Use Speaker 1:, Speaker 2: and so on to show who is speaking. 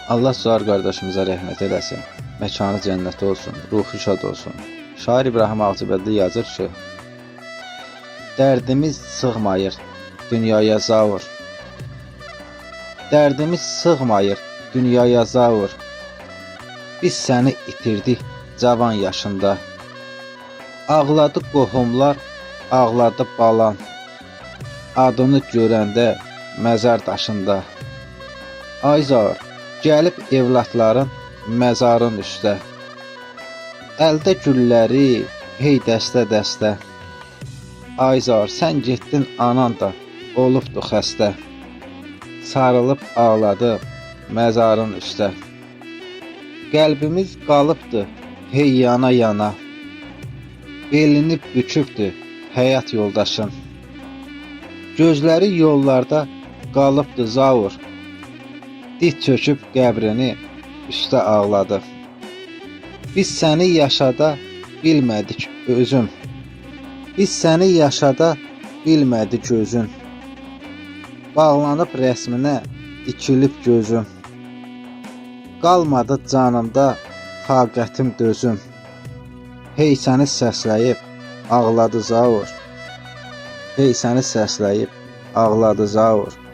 Speaker 1: Allah Zaur qardaşımıza rəhmət eləsin. Məkanı cənnətdə olsun, ruhu şad olsun. Şair İbrahim Ağcabədli yazır ki: Dərdimiz sığmayır dünyaya Zaur. Dərdimiz sığmayır dünyaya Zaur. Biz səni itirdik cavan yaşında. Ağladı qohumlar, ağladı balan. Adını görəndə məzar daşında. Ay Zaur, gəlib evladların məzarın üstə. Əldə gülləri hey dəstə-dəstə. Ay Zaur, sən getdin, anan da olubdu xəstə. Sarılıb ağladı məzarın üstə. Qəlbimiz qalıbdı hey yana-yana. Belini bükübdü həyat yoldaşın. Gözləri yollarda qalıbdı Zaur. Dit çöküb qəbrini üstə ağladı. Biz səni yaşada bilmədik özüm. Biz səni yaşada bilmədik özün. Bağlanıb rəsminə dikilib gözüm. Qalmadı canımda taqətim, dözüm. Hey səni səsləyib ağladı Zaur. Hey səni səsləyib ağladı Zaur.